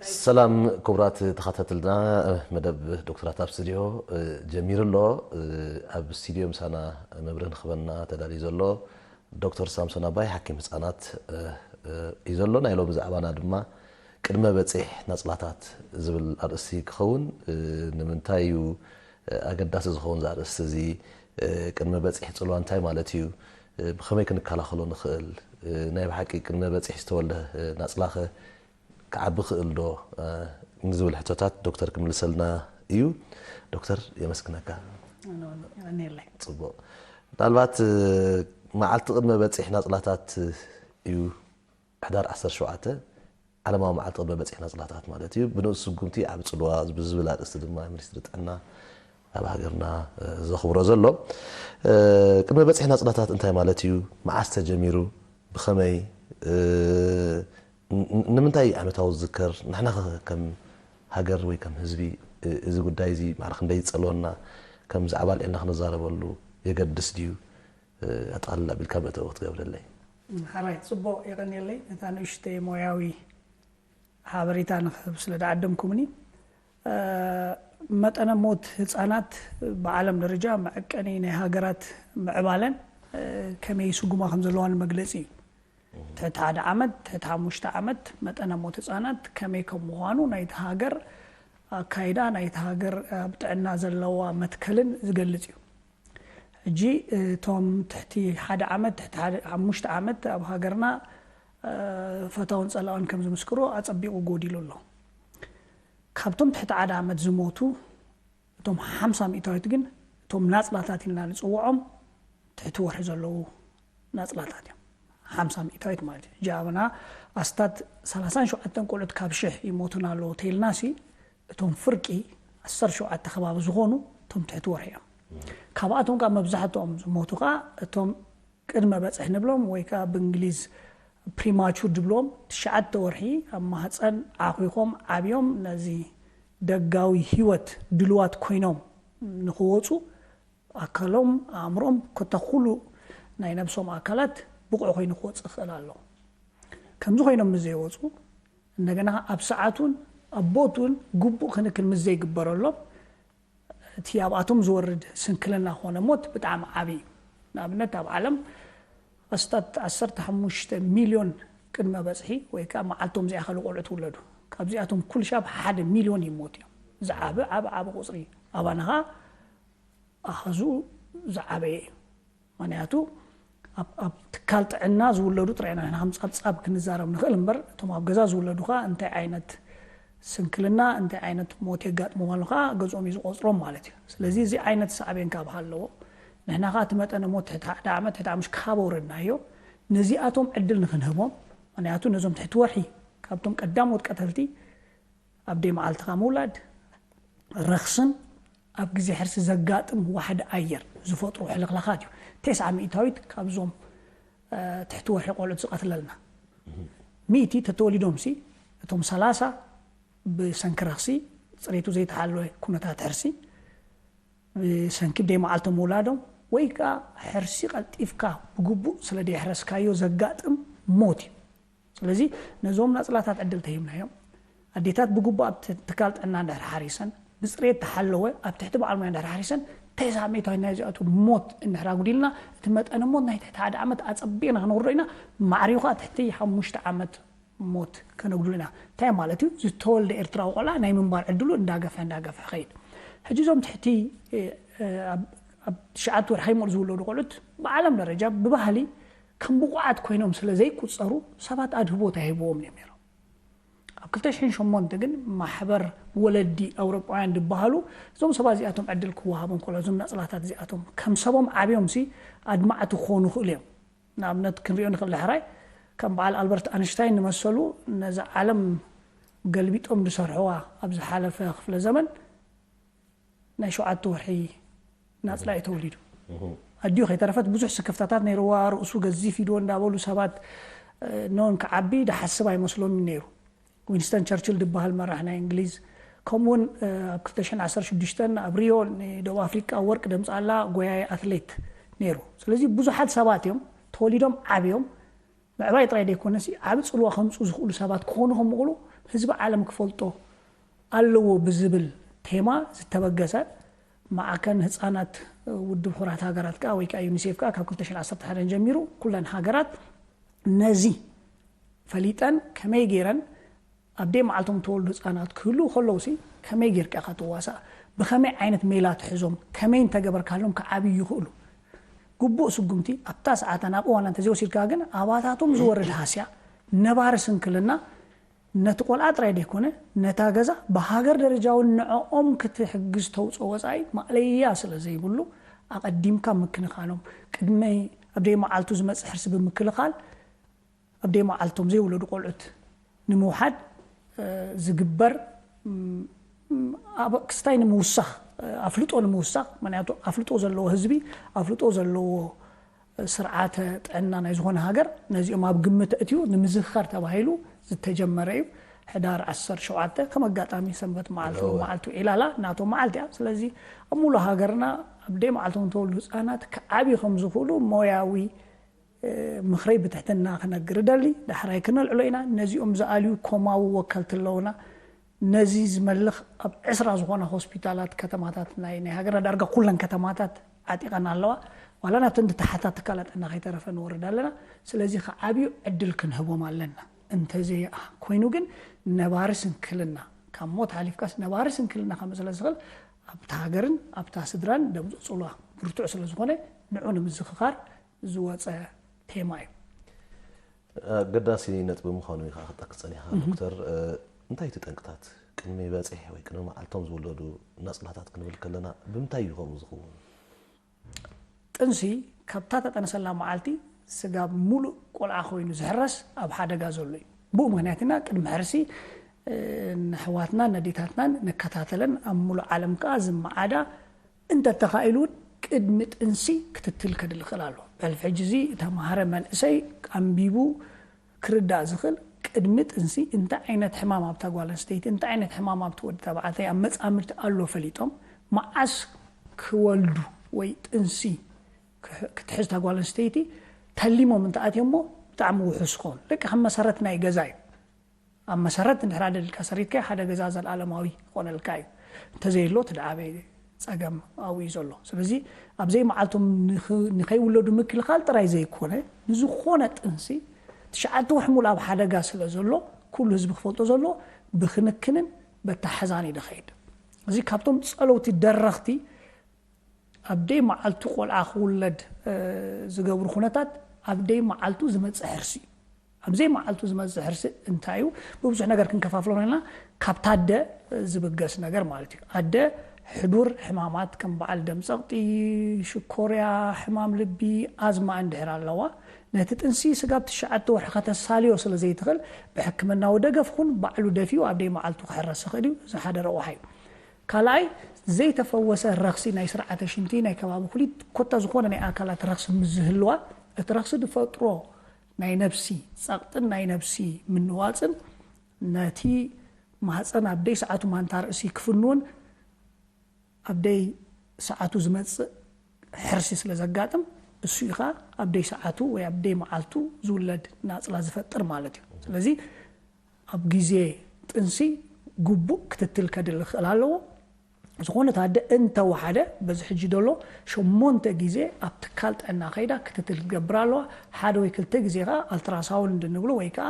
ሰላም ክቡራት ተኸታተልና፣ መደብ ዶክተራት ኣብ ስቱዲዮ ጀሚሩ ኣሎ። ኣብ ስቱዲዮ ምሳና መብርህ ንክበና ተዳልዩ ዘሎ ዶክተር ሳምሶን ኣባይ፣ ሓኪም ህፃናት እዩ ዘሎ። ናይ ሎሚ ዛዕባና ድማ ቅድመ በፂሕ ናፅላታት ዝብል ኣርእስቲ ክኸውን። ንምንታይ እዩ ኣገዳሲ ዝኸውን እዚ ኣርእስቲ እዚ? ቅድመ በፂሕ ፅልዋ እንታይ ማለት እዩ? ብኸመይ ክንከላኸሎ ንኽእል? ናይ ብሓቂ ቅድመ በፂሕ ዝተወልደ ናፅላኸ ክዓቢ ክእል ዶ ንዝብል ሕቶታት ዶክተር ክምልሰልና እዩ። ዶክተር የመስግነካ። የቐንየለይ። ፅቡቕ። ምናልባት መዓልቲ ቅድመ በፂሕ ናፅላታት እዩ፣ ሕዳር ዓሰርተ ሸውዓተ ዓለማዊ መዓልቲ ቅድመ በፂሕ ናፅላታት ማለት እዩ። ብንኡስ ስጉምቲ ዓቢ ፅልዋ ብዝብል ኣርእስቲ ድማ ሚኒስትሪ ጥዕና ኣብ ሃገርና ዘኽብሮ ዘሎ። ቅድመ በፂሕ ናፅላታት እንታይ ማለት እዩ? መዓስ ተጀሚሩ? ብኸመይ? ንምንታይ ዓመታዊ ዝዝከር? ንሕና ከም ሃገር ወይ ከም ህዝቢ እዚ ጉዳይ እዚ ማዕረ ክንደይ ዝፀልወና፣ ከም ዛዕባ ኣልዒልና ክንዛረበሉ የገድስ ድዩ? ኣጠቓልል ኣቢልካ መእተዊ ክትገብረለይ። ሓራይ፣ ፅቡቕ፣ የቐንየለይ ነታ ንእሽተይ ሞያዊ ሓበሬታ ንክህብ ስለ ዝዓደምኩምኒ። መጠነ ሞት ህፃናት ብዓለም ደረጃ መዐቀኒ ናይ ሃገራት ምዕባለን ከመይ ስጉማ ከም ዘለዋን መግለፂ እዩ። ትሕቲ ሓደ ዓመት፣ ትሕቲ ሓሙሽተ ዓመት መጠነ ሞት ህፃናት ከመይ ከም ምዃኑ ናይቲ ሃገር ኣካይዳ፣ ናይቲ ሃገር ኣብ ጥዕና ዘለዋ መትከልን ዝገልፅ እዩ። ሕጂ እቶም ትሕቲ ሓደ ዓመት፣ ትሕቲ ሓሙሽተ ዓመት ኣብ ሃገርና ፈታውን ፀላእን ከም ዝምስክሮ ኣፀቢቑ ጎዲሉ ኣሎ። ካብቶም ትሕቲ ሓደ ዓመት ዝሞቱ እቶም ሓምሳ ሚእታዊት ግን እቶም ናፅላታት ኢልና ንፅውዖም ትሕቲ ወርሒ ዘለዉ ናፅላታት እዮም። ሓምሳ ሚእታዊት ማለት እዩ። ሕጂ ኣብና ኣስታት ሰላሳን ሸውዓተን ቆልዑት ካብ ሽሕ ይሞቱና ኣለዉ ተይልና ሲ እቶም ፍርቂ ዓሰርተ ሸውዓተ ከባቢ ዝኾኑ እቶም ትሕቲ ወርሒ እዮም። ካብኣቶም ከዓ መብዛሕትኦም ዝሞቱ ከዓ እቶም ቅድመ በፅሕ ንብሎም ወይ ከዓ ብእንግሊዝ ፕሪማቹር ድብሎም ትሽዓተ ወርሒ ኣብ ማህፀን ዓኺኾም ዓብዮም ነዚ ደጋዊ ህይወት ድልዋት ኮይኖም ንክወፁ ኣካሎም ኣእምሮም ኮታ ኩሉ ናይ ነብሶም ኣካላት ብቑዕ ኮይኑ ክወፅእ ክኽእል ኣለዎ። ከምዚ ኮይኖም ምስ ዘይወፁ እንደገና ኣብ ሰዓቱን ኣብ ቦቱን ግቡእ ክንክን ምስ ዘይግበረሎም እቲ ኣብኣቶም ዝወርድ ስንክልና ኮነ ሞት ብጣዕሚ ዓብዪ እዩ። ንኣብነት ኣብ ዓለም ኣስታት ዓሰርተ ሓሙሽተ ሚልዮን ቅድመ በፅሒ ወይ ከዓ መዓልቶም ዘይኣኸሉ ቆልዑት ውለዱ። ካብዚኣቶም ኩልሻብ ሓደ ሚልዮን ይሞት እዮም። ዝዓበ ዓብ ዓብ ቁፅሪ ኣባና ከዓ ኣሃዙ ዝዓበየ እዩ። ምክንያቱ ኣብ ትካል ጥዕና ዝውለዱ ጥራይ ኢና ንሕና ከም ፃብፃብ ክንዛረብ ንኽእል እምበር እቶም ኣብ ገዛ ዝውለዱ ከዓ እንታይ ዓይነት ስንክልና እንታይ ዓይነት ሞት የጋጥሞም ኣሎ ከዓ ገዝኦም እዩ ዝቆፅሮም ማለት እዩ። ስለዚ እዚ ዓይነት ሳዕቤን ካብ ሃለዎ ንሕና ከዓ እቲ መጠነ ሞት ትሕቲ ሓደ ዓመት ትሕቲ ሓሙሽተ ካብ ኣውረድናዮ ነዚኣቶም ዕድል ንክንህቦም ምክንያቱ ነዞም ትሕቲ ወርሒ ካብቶም ቀዳሞት ቀተልቲ ኣብ ደይ መዓልትኻ ምውላድ ረኽስን ኣብ ግዜ ሕርሲ ዘጋጥም ዋሕዲ ኣየር ዝፈጥሩ ሕልኽላኻት እዩ። ተስዓ ሚእታዊት ካብዞም ትሕቲ ወርሒ ቆልዑት ዝቐትለልና። ሚእቲ ተተወሊዶም ሲ እቶም ሰላሳ ብሰንኪ ረኽሲ ፅሬቱ ዘይተሓለወ ኩነታት ሕርሲ ብሰንኪ ደይ መዓልቶም ምውላዶም ወይ ከዓ ሕርሲ ቀልጢፍካ ብግቡእ ስለ ደይሕረስካዮ ዘጋጥም ሞት እዩ። ስለዚ ነዞም ናፅላታት ዕድል ተሂብናዮም ኣዴታት ብግቡእ ኣብ ትካል ጥዕና እንድሕር ሓሪሰን ብፅሬት ተሓለወ ኣብ ትሕቲ በዓል ሞያ እንድሕር ሓሪሰን ተስዓ ሚእታዊት ናይዚኣቶም ሞት እንድሕር ኣጉዲልና እቲ መጠነ ሞት ናይ ትሕቲ ሓደ ዓመት ኣፀቢቕና ክነውርዶ ኢና። ማዕሪኡ ከዓ ትሕቲ ሓሙሽተ ዓመት ሞት ከነጉድሉ ኢና። እንታይ ማለት እዩ? ዝተወልደ ኤርትራዊ ቆልዓ ናይ ምንባር ዕድሉ እንዳገፍሐ እንዳገፍሐ ይኸይድ። ሕጂ እዞም ትሕቲ ኣብ ትሽዓተ ወርሒ ከይመልኡ ዝውለዱ ቆልዑት ብዓለም ደረጃ ብባህሊ ከም ብቑዓት ኮይኖም ስለ ዘይቁፀሩ ሰባት ኣድህቦ ተሂብዎም እዮም ነይሮም። ኣብ ክልተ ሽሕን ሸሞንተ ግን ማሕበር ወለዲ ኣውሮጳውያን ዝበሃሉ እዞም ሰባት እዚኣቶም ዕድል ክወሃቦም ከሎ እዞም ናፅላታት እዚኣቶም ከም ሰቦም ዓብዮም ሲ ኣድማዕቲ ክኾኑ ይኽእሉ እዮም። ንኣብነት ክንሪኦ ንኽእል ሕራይ ከም በዓል ኣልበርት ኣንሽታይን ንመሰሉ ነዛ ዓለም ገልቢጦም ዝሰርሕዋ ኣብ ዝሓለፈ ክፍለ ዘመን ናይ ሸውዓተ ወርሒ ናፅላ እዩ ተወሊዱ። ኣዲኡ ከይተረፈት ብዙሕ ስክፍታታት ነይርዋ፣ ርእሱ ገዚፍ ኢድዎ እንዳበሉ ሰባት ኖን ክዓቢ ድሓስብ ኣይመስሎምን ነይሩ። ዊንስተን ቸርችል ዝበሃል መራሕ ናይ እንግሊዝ ከምኡውን ኣብ ክልተ ሽሕን ዓሰርተ ሽዱሽተን ኣብ ሪዮ ንደቡብ ኣፍሪቃ ወርቂ ደምፃላ ጎያይ ኣትሌት ነይሩ። ስለዚ ብዙሓት ሰባት እዮም ተወሊዶም ዓብዮም ምዕባይ ጥራይ ዘይኮነሲ ዓቢ ፅልዋ ከምፅኡ ዝኽእሉ ሰባት ክኾኑ ከም ምኽእሉ ህዝቢ ዓለም ክፈልጦ ኣለዎ ብዝብል ቴማ ዝተበገሰ ማዕከን ህፃናት ውድብ ሕቡራት ሃገራት ከዓ ወይ ከዓ ዩኒሴፍ ከዓ ካብ ክልተ ሽሕን ዓሰርተ ሓደን ጀሚሩ ኩለን ሃገራት ነዚ ፈሊጠን ከመይ ገይረን ኣብ ደይ መዓልቶም ተወልዱ ህፃናት ክህልዉ ከለዉ ሲ ከመይ ጌርካ ኢኻ ትዋሳእ? ብኸመይ ዓይነት ሜላ ትሕዞም? ከመይ እንተገበርካሎም ክዓብዩ ይኽእሉ? ግቡእ ስጉምቲ ኣብታ ሰዓታ ናብ እዋና እንተዘይወሲድካ ግን ኣባታቶም ዝወርድ ሃስያ ነባሪ ስንክልና ነቲ ቆልዓ ጥራይ ደይኮነ ነታ ገዛ ብሃገር ደረጃ እውን ንዕኦም ክትሕግዝ ተውፅኦ ወፃኢ ማእለያ ስለ ዘይብሉ ኣቐዲምካ ምክንኻኖም ቅድሚ ኣብ ደይ መዓልቱ ዝመፅእ ሕርሲ ብምክልኻል ኣብ ደይ መዓልቶም ዘይወለዱ ቆልዑት ንምውሓድ ዝግበር ክስታይ ንምውሳኽ ኣፍልጦ ንምውሳኽ ምክንያቱ ኣፍልጦ ዘለዎ ህዝቢ ኣፍልጦ ዘለዎ ስርዓተ ጥዕና ናይ ዝኾነ ሃገር ነዚኦም ኣብ ግምት እትዩ ንምዝኸር ተባሂሉ ዝተጀመረ እዩ። ሕዳር ዓሰርተ ሸውዓተ ከም ኣጋጣሚ ሰንበት መዓልቱ መዓልቱ ዒላላ ናቶም መዓልቲ እያ። ስለዚ ኣብ ሙሉ ሃገርና ኣብ ደይ መዓልቶም ተወልዱ ህፃናት ክዓብዩ ከም ዝኽእሉ ሞያዊ ምኽረይ ብትሕትና ክነግር እደሊ። ዳሕራይ ክነልዕሎ ኢና። ነዚኦም ዝኣልዩ ኮማዊ ወከልቲ ኣለውና። ነዚ ዝመልኽ ኣብ ዕስራ ዝኾና ሆስፒታላት ከተማታት ናይ ናይ ሃገርና ዳርጋ ኩለን ከተማታት ዓጢቐን ኣለዋ። ዋላ ናብተን ዝተሓታ ትካላት ጥዕና ከይተረፈ ንወርድ ኣለና። ስለዚ ክዓብዩ ዕድል ክንህቦም ኣለና። እንተዘይ ኮይኑ ግን ነባሪ ስንክልና ካብ ሞት ሓሊፍካስ ነባሪ ስንክልና ከምፅእ ስለ ዝኽእል ኣብታ ሃገርን ኣብታ ስድራን ደምፅእ ፅልዋ ብርቱዕ ስለ ዝኾነ ንዑ ንምዝኽኻር ዝወፀ ቴማ እዩ። ኣገዳሲ ነጥቢ ምዃኑ ኢኻ ክጠቅስ ጸኒኻ ዶክተር። እንታይ እቲ ጠንቅታት ቅድሚ በጺሕ ወይ ቅድሚ መዓልቶም ዝውለዱ ናጽላታት ክንብል ከለና ብምንታይ እዩ ከምኡ ዝኸውን? ጥንሲ ካብታ ተጠነሰላ መዓልቲ ስጋብ ሙሉእ ቆልዓ ኮይኑ ዝሕረስ ኣብ ሓደጋ ዘሎ እዩ። ብኡ ምክንያት ኢና ቅድሚ ሕርሲ ንሕዋትናን ነዴታትናን ንከታተለን ኣብ ሙሉእ ዓለም ከዓ ዝመዓዳ እንተተኻኢሉ እውን ቅድሚ ጥንሲ ክትትል ከድሊ ክእል ኣሎ። ብሕልፊ ሕጂ እዚ ተማሃረ መንእሰይ ኣንቢቡ ክርዳእ ዝኽእል ቅድሚ ጥንሲ እንታይ ዓይነት ሕማም ኣብታ ጓል ኣንስተይቲ እንታይ ዓይነት ሕማም ኣብቲ ወዲ ተባዕታይ ኣብ መፃምድቲ ኣሎ ፈሊጦም መዓስ ክወልዱ ወይ ጥንሲ ክትሕዝ እታ ጓል ኣንስተይቲ ተሊሞም እንተኣትዮ እሞ ብጣዕሚ ውሑስ ክኸውን ልክዕ ከም መሰረት ናይ ገዛ እዩ። ኣብ መሰረት እንድሕር ኣደልድልካ ሰሪትካዮ ሓደ ገዛ ዘለኣለማዊ ክኾነልካ እዩ። እንተዘየሎ እቲ ደዓበየ ፀገም ኣብኡ እዩ ዘሎ። ስለዚ ኣብ ዘይመዓልቶም ንኸይውለዱ ምክልኻል ጥራይ ዘይኮነ ንዝኾነ ጥንሲ ትሽዓተ ወርሒ ሙሉእ ኣብ ሓደጋ ስለ ዘሎ ኩሉ ህዝቢ ክፈልጦ ዘለዎ ብክንክንን በታሕዛን እዩ ዝኸይድ። እዚ ካብቶም ፀለውቲ ደረኽቲ ኣብ ደይ መዓልቱ ቆልዓ ክውለድ ዝገብሩ ኩነታት ኣብ ደይ መዓልቱ ዝመፅእ ሕርሲ እዩ። ኣብ ዘይ መዓልቱ ዝመፅእ ሕርሲ እንታይ እዩ? ብብዙሕ ነገር ክንከፋፍሎ ንኽእል ኢና። ካብታ ኣደ ዝብገስ ነገር ማለት እዩ። ኣደ ሕዱር ሕማማት ከም በዓል ደም ፀቕጢ፣ ሽኮርያ፣ ሕማም ልቢ፣ ኣዝማ እንድሕር ኣለዋ ነቲ ጥንሲ ስጋብ ትሽዓተ ወርሒ ከተሳልዮ ስለ ዘይትኽእል ብሕክምናዊ ደገፍ ኹን ባዕሉ ደፊኡ ኣብ ደይ መዓልቱ ክሕረስ ይኽእል እዩ። እዚ ሓደ ረቑሓ እዩ። ካልኣይ ዘይተፈወሰ ረኽሲ ናይ ስርዓተ ሽንቲ ናይ ከባቢ ኩሊት ኮታ ዝኾነ ናይ ኣካላት ረኽሲ ምስ ዝህልዋ እቲ ረኽሲ ዝፈጥሮ ናይ ነብሲ ጸቕጥን ናይ ነብሲ ምንዋጽን ነቲ ማህፀን ኣብ ደይ ሰዓቱ ማንታ ርእሲ ክፍንውን ኣብ ደይ ሰዓቱ ዝመፅእ ሕርሲ ስለ ዘጋጥም እሱ ኢኻ ኣብ ደይ ሰዓቱ ወይ ኣብ ደይ መዓልቱ ዝውለድ ናፅላ ዝፈጥር ማለት እዩ። ስለዚ ኣብ ግዜ ጥንሲ ግቡእ ክትትል ከድሊ ክእል ኣለዎ። ዝኾነት ኣደ እንተወሓደ በዚ ሕጂ ደሎ ሸሞንተ ግዜ ኣብ ትካል ጥዕና ከይዳ ክትትል ክትገብር ኣለዋ። ሓደ ወይ ክልተ ግዜ ከዓ ኣልትራሳውንድ እንብሎ ወይ ከዓ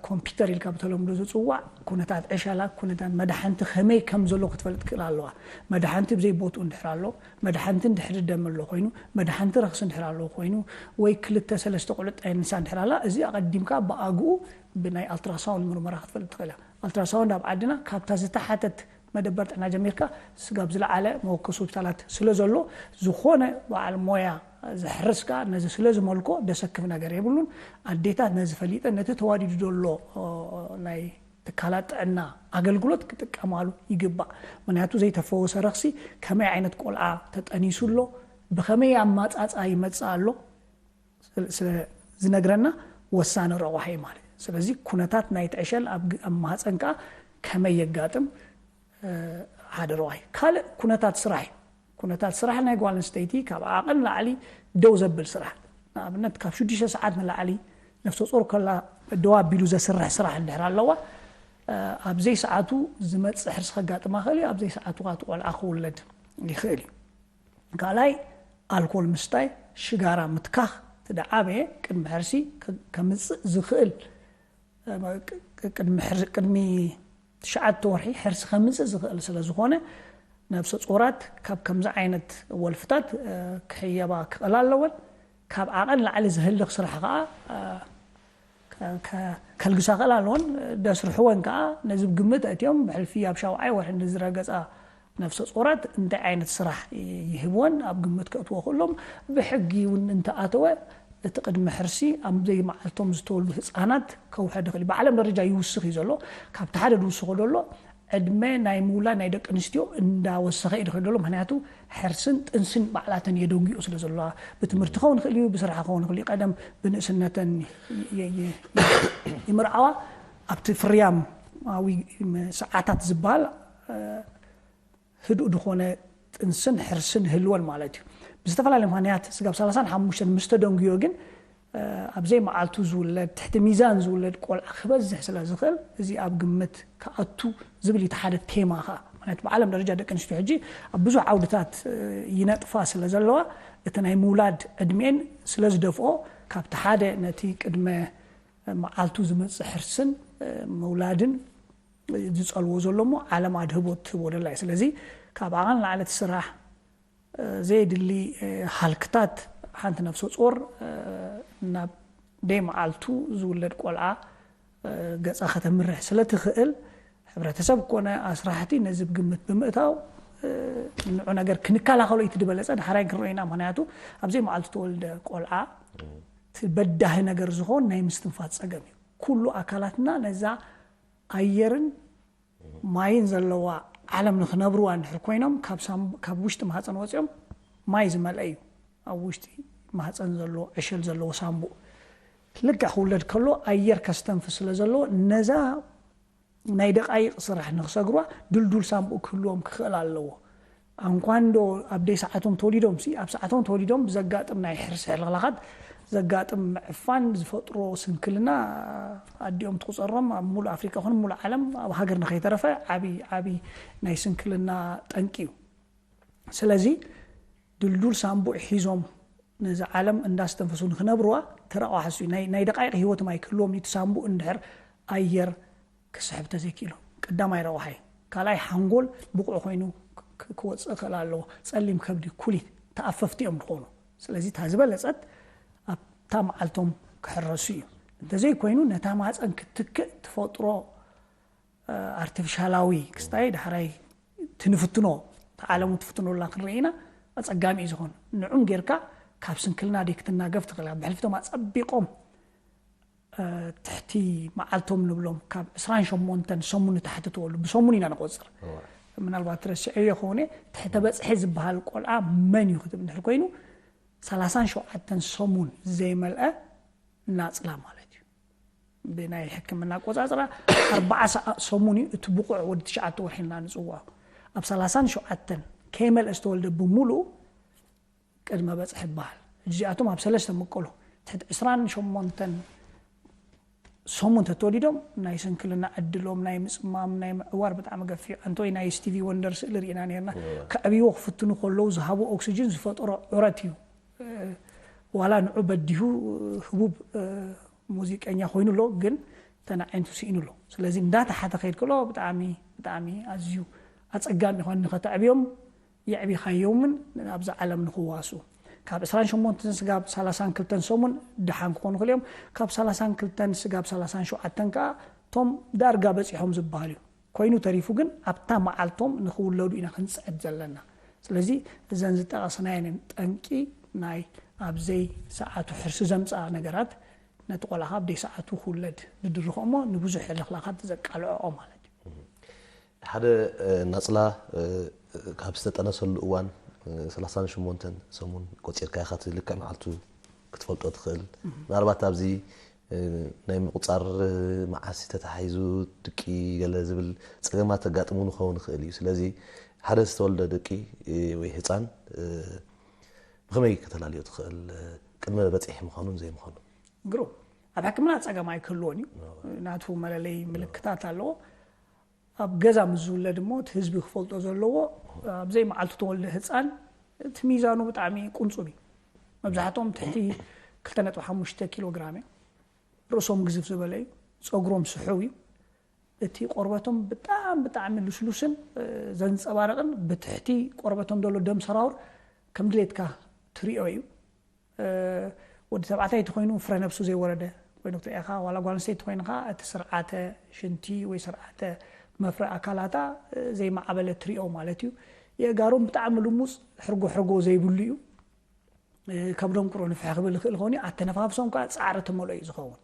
ኮምፒውተር ኢልካ ብተለምዶ ዝፅዋዕ ኩነታት ዕሸላ ኩነታት መድሓንቲ ከመይ ከም ዘሎ ክትፈልጥ ክእል ኣለዋ። መድሓንቲ ብዘይ ቦትኡ እንድሕር ኣሎ መድሓንቲ እንድሕር ደም ኣሎ ኮይኑ መድሓንቲ ረክሲ እንድሕር ኣለዎ ኮይኑ ወይ ክልተ ሰለስተ ቆልዑ ጠንሳ እንድሕር ኣላ እዚ ኣቐዲምካ ብኣግኡ ብናይ ኣልትራሳውንድ ምርመራ ክትፈልጥ ትኽእል እያ። ኣልትራሳውንድ ኣብ ዓድና ካብታ ዝተሓተት መደበር ጥዕና ጀሚርካ ስጋብ ዝለዓለ መወከሲ ሆስፒታላት ስለ ዘሎ ዝኾነ በዓል ሞያ ዘሕርስ ከዓ ነዚ ስለ ዝመልኮ ደሰክፍ ነገር የብሉን። ኣዴታት ነዚ ፈሊጠን ነቲ ተዋዲዱ ዘሎ ናይ ትካላት ጥዕና ኣገልግሎት ክጥቀማሉ ይግባእ። ምክንያቱ ዘይተፈወሰ ረኽሲ ከመይ ዓይነት ቆልዓ ተጠኒሱ ኣሎ፣ ብኸመይ ኣማፃፃ ይመፅእ ኣሎ ስለ ዝነግረና ወሳኒ ረቑሓ እዩ ማለት እዩ። ስለዚ ኩነታት ናይቲ ዕሸል ኣብ ማህፀን ከዓ ከመይ የጋጥም ሓደ ረቑሓ እዩ። ካልእ ኩነታት ስራሕ እዩ። ኩነታት ስራሕ ናይ ጓል ኣንስተይቲ ካብ ዓቐን ላዕሊ ደው ዘብል ስራሕ ንኣብነት ካብ ሽዱሽተ ሰዓት ንላዕሊ ነፍሰ ጾር ከላ ደው ኣቢሉ ዘስርሕ ስራሕ እንድሕር ኣለዋ ኣብ ዘይሰዓቱ ዝመፅእ ሕርሲ ከጋጥማ ክእል እዩ። ኣብ ዘይሰዓቱ ከዓ እቲ ቆልዓ ክውለድ ይኽእል እዩ። ካልኣይ ኣልኮል ምስታይ፣ ሽጋራ ምትካኽ፣ እቲ ደዓበየ ቅድሚ ሕርሲ ከምፅእ ዝኽእል ቅድሚ ትሽዓተ ወርሒ ሕርሲ ከምፅእ ዝኽእል ስለ ዝኾነ ነብሰ ጾራት ካብ ከምዚ ዓይነት ወልፍታት ክሕየባ ክኽእላ ኣለወን። ካብ ዓቐን ላዕሊ ዝህልኽ ስራሕ ከዓ ከልግሳ ክእል ኣለዎን ደስርሕወን ከዓ ነዚ ብግምት እትዮም ብሕልፊ ኣብ ሻውዓይ ወርሒ ንዝረገፃ ነፍሰ ጾራት እንታይ ዓይነት ስራሕ ይህብወን ኣብ ግምት ከእትዎ ክእሎም ብሕጊ እውን እንተኣተወ እቲ ቅድሚ ሕርሲ ኣብ ዘይመዓልቶም ዝተወልዱ ህፃናት ከውሐ ድኽእል ብዓለም ደረጃ ይውስኽ እዩ ዘሎ። ካብቲ ሓደ ዝውስኾ ዘሎ ዕድመ ናይ ምውላድ ናይ ደቂ ኣንስትዮ እንዳወሰኸ እዩ ድኸዶ ኣሎ። ምክንያቱ ሕርስን ጥንስን ባዕላተን የደንግኡ ስለ ዘለዋ ብትምህርቲ ከውን ክእል እዩ ብስራሕ ከውን ክእል እዩ ቀደም ብንእስነተን ይምርዓዋ ኣብቲ ፍርያማዊ ሰዓታት ዝበሃል ህዱእ ዝኾነ ጥንስን ሕርስን ህልወን ማለት እዩ። ብዝተፈላለየ ምክንያት ስጋብ ሰላሳን ሓሙሽተን ምስ ተደንጉዮ ግን ኣብ ዘይመዓልቱ ዝውለድ ትሕቲ ሚዛን ዝውለድ ቆልዓ ክበዝሕ ስለ ዝኽእል እዚ ኣብ ግምት ክኣቱ ዝብል እዩ ሓደ ቴማ ከዓ ምክንያቱ ብዓለም ደረጃ ደቂ ኣንስትዮ ሕጂ ኣብ ብዙሕ ዓውድታት ይነጥፋ ስለ ዘለዋ እቲ ናይ ምውላድ ዕድሜን ስለ ዝደፍኦ ካብቲ ሓደ ነቲ ቅድመ መዓልቱ ዝመፅእ ሕርስን ምውላድን ዝፀልዎ ዘሎ እሞ ዓለም ኣድህቦ ትህቦ ደላ እዩ። ስለዚ ካብ ዓቐን ላዕለት ስራሕ ዘየድሊ ሃልክታት ሓንቲ ነፍሰ ጾር ናብ ደይ መዓልቱ ዝውለድ ቆልዓ ገጻ ከተምርሕ ስለ ትኽእል ሕብረተሰብ ኮነ ኣስራሕቲ ነዚ ብግምት ብምእታው ንዑ ነገር ክንከላኸሎ እዩ ትድበለጸ ድሓራይ ክንርኦ ኢና። ምክንያቱ ኣብዘይ መዓልቱ ተወልደ ቆልዓ እቲ በዳሂ ነገር ዝኾን ናይ ምስትንፋት ጸገም እዩ። ኩሉ ኣካላትና ነዛ ኣየርን ማይን ዘለዋ ዓለም ንክነብርዋ እንድሕር ኮይኖም ካብ ውሽጢ ማህፀን ወፂኦም ማይ ዝመልአ እዩ ኣብ ውሽጢ ማህፀን ዘሎ ዕሸል ዘለዎ ሳምቡእ ልክዕ ክውለድ ከሎ ኣየር ከስተንፍ ስለ ዘለዎ ነዛ ናይ ደቃይቅ ስራሕ ንክሰግሯ ድልዱል ሳምቡእ ክህልዎም ክኽእል ኣለዎ። ኣንኳንዶ ኣብ ደይ ሰዓቶም ተወሊዶም ሲ ኣብ ሰዓቶም ተወሊዶም ብዘጋጥም ናይ ሕርሲ ሕልኽላኻት ዘጋጥም ምዕፋን ዝፈጥሮ ስንክልና ኣዲኦም ትቁፀሮም ኣብ ሙሉእ ኣፍሪካ ኮነ ሙሉእ ዓለም ኣብ ሃገር ንከይተረፈ ዓብይ ዓብይ ናይ ስንክልና ጠንቂ እዩ። ስለዚ ድልዱል ሳምቡእ ሒዞም ነዚ ዓለም እንዳስተንፈሱ ንክነብርዋ ተረቋሓሱ ናይ ደቃይቅ ህይወት ማይ ክህልዎም ኒቲ ሳምቡእ እንድሕር ኣየር ክስሕብ ተዘይክኢሉ ቀዳማይ ረቋሓይ ካልኣይ ሓንጎል ብቑዕ ኮይኑ ክወፅእ ክእል ኣለዎ። ፀሊም ከብዲ ኩሊት ተኣፈፍቲ እዮም ዝኾኑ። ስለዚ እታ ዝበለፀት ኣብታ መዓልቶም ክሕረሱ እዩ። እንተዘይኮይኑ ነታ ማፀን ክትክእ ትፈጥሮ ኣርቲፊሻላዊ ክስታይ ዳሕራይ ትንፍትኖ ተዓለሙ ትፍትኖላ ክንርኢ ኢና። ኣፀጋሚ እዩ ዝኾን ንዑም ጌርካ ካብ ስንክልና ደይ ክትናገፍ ትኽእል ብሕልፊቶም ኣፀቢቆም ትሕቲ መዓልቶም ንብሎም ካብ ዕስራን ሸሞንተን ሰሙን ንታሕቲ ተወሉ ብሰሙን ኢና ንቆፅር። ምናልባት ረስዐዮ ከሆነ ትሕተ በፅሒ ዝበሃል ቆልዓ መን እዩ ክትብል እንድሕር ኮይኑ ሰላሳን ሸውዓተን ሰሙን ዘይመልአ ናፅላ ማለት እዩ። ብናይ ሕክምና ኣቆፃፅራ ኣርባዓ ሰሙን እዩ እቲ ብቑዕ ወዲ ትሽዓተ ወርሒ እና ንፅዋዑ ኣብ ሰላሳን ሸውዓተን ከይመልአ ዝተወልደ ብምሉእ ቅድመ በፅሒ ይበሃል። ሕጂ እዚኣቶም ኣብ ሰለስተ ምቀሉ ትሕቲ ዕስራን ሸሞንተን ሰሙን ተተወሊዶም ናይ ስንክልና ዕድሎም ናይ ምፅማም ናይ ምዕዋር ብጣዕሚ ገፊሕ። ኣንቶይ ናይ ስቲቪ ወንደር ስእሊ ርኢና ነርና። ከዕብይዎ ክፍትኑ ከለዉ ዝሃቡ ኦክሲጅን ዝፈጠሮ ዑረት እዩ። ዋላ ንዑ በዲሁ ህቡብ ሙዚቀኛ ኮይኑ ኣሎ ግን ተናዒንቱ ስኢኑ ኣሎ። ስለዚ እንዳተሓተ ከይድ ከሎ ብጣዕሚ ብጣዕሚ ኣዝዩ ኣፀጋሚ ይኾን ንኸተዕብዮም የዕቢኻዮምን ኣብዚ ዓለም ንኽዋሱ ካብ ዕስራን ሸሞንተን ስጋብ ሰላሳን ክልተን ሰሙን ድሓን ክኾኑ ክልዮም ካብ ሰላሳን ክልተን ስጋብ ሰላሳን ሸውዓተን ከዓ እቶም ዳርጋ በፂሖም ዝበሃል እዩ። ኮይኑ ተሪፉ ግን ኣብታ መዓልቶም ንኽውለዱ ኢና ክንፅዕድ ዘለና። ስለዚ እዘን ዝጠቐስናየንን ጠንቂ ናይ ኣብዘይ ሰዓቱ ሕርሲ ዘምፅኣ ነገራት ነቲ ቆልዓ ካብ ደይ ሰዓቱ ክውለድ ዝድርኾ እሞ ንብዙሕ ሕልኽላኻት ዘቃልዖ ማለት እዩ። ሓደ ናፅላ ካብ ዝተጠነሰሉ እዋን ሰላሳን ሸሞንተን ሰሙን ቆፂርካ ኢኻ ልክዕ መዓልቱ ክትፈልጦ ትኽእል። ምናልባት ኣብዚ ናይ ምቁፃር መዓስ ተታሒዙ ድቂ ገለ ዝብል ፀገማት ተጋጥሙ ንኸውን ይኽእል እዩ። ስለዚ ሓደ ዝተወልደ ደቂ ወይ ህፃን ብኸመይ ከተላልዮ ትኽእል ቅድመ በፂሒ ምዃኑን ዘይምዃኑ? ግሩም። ኣብ ሕክምና ፀገም ኣይክህልዎን እዩ። ናቱ መለለይ ምልክታት ኣለዎ። ኣብ ገዛ ምስ ዝውለድ እሞ እቲ ህዝቢ ክፈልጦ ዘለዎ፣ ኣብ ዘይመዓልቱ ተወልደ ህፃን እቲ ሚዛኑ ብጣዕሚ ቁንፁብ እዩ። መብዛሕትኦም ትሕቲ ክልተ ነጥቢ ሓሙሽተ ኪሎ ግራም እዮም። ርእሶም ግዝፍ ዝበለ እዩ። ፀጉሮም ስሑው እዩ። እቲ ቆርበቶም ብጣዕሚ ብጣዕሚ ልስሉስን ዘንፀባረቕን፣ ብትሕቲ ቆርበቶም ዘሎ ደም ሰራውር ከም ድሌትካ ትሪኦ እዩ። ወዲ ተባዕታይ ተኮይኑ ፍረ ነብሱ ዘይወረደ ኮይኑ ክትሪኣኻ፣ ዋላ ጓል ኣንስተይቲ ኮይንኻ እቲ ስርዓተ ሽንቲ ወይ ስርዓተ መፍረ ኣካላታ ዘይማዕበለ ትሪኦ ማለት እዩ። የእጋሮም ብጣዕሚ ልሙፅ፣ ሕርጎ ሕርጎ ዘይብሉ እዩ። ከብዶም ቁሮ ንፍሕ ክብል ይኽእል ኾኒ፣ ኣተነፋፍሶም ከዓ ፃዕሪ ተመልኦ እዩ ዝኸውን።